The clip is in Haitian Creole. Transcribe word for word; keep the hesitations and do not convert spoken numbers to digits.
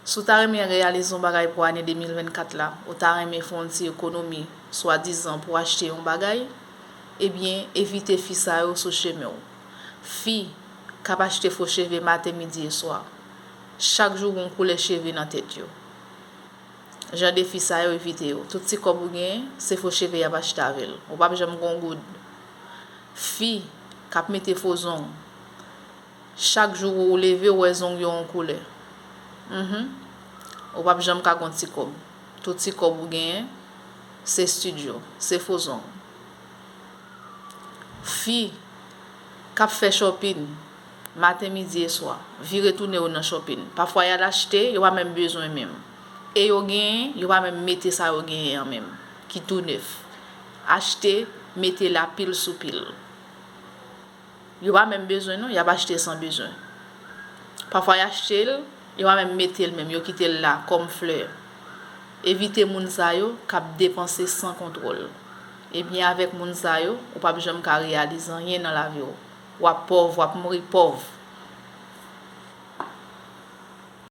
Si w ta renmen reyalize yon bagay pou ane de mil vennkat la, ou ta renmen fè yon ti ekonomi, swadizan pou achte yon bagay, ebyen, evite fi sa yo sou chemen w. Fi k ap achte fo cheve maten, midi e swa. Chak jou gen yon koulè cheve nan tèt yo. Jan de fi sa yo, evite yo. Tout ti kòb ou genyen, se fo cheve y ap achte avè l. Ou p ap janm gen yon goud. Fi k ap mete fo zong. Chak jou ou leve, ou wè zong yo yon koulè. Mhm. Ou p ap janm ka gen yon ti kòb. Tout ti kòb ou genyen, se estidyo, se fo zong. Fi k ap fè shopping, maten, midi e swa, vire tounen yo nan shopping. Pafwa y al achte, yo pa menm bezwen menm. E yo genyen, yo pa menm mete sa yo genyen an menm, ki tou nèf. Achte, mete la pil sou pil. Yo pa menm bezwen non, y ap achte san bezwen. Pafwa y achte l, yo pa menm mete l menm, yo kite l la kòm flè. Evite moun sa yo k ap depanse san kontwòl. Ebyen, avèk moun sa yo, ou p ap janm ka reyalize anyen nan lavi w. W ap pòv, w ap mouri pòv.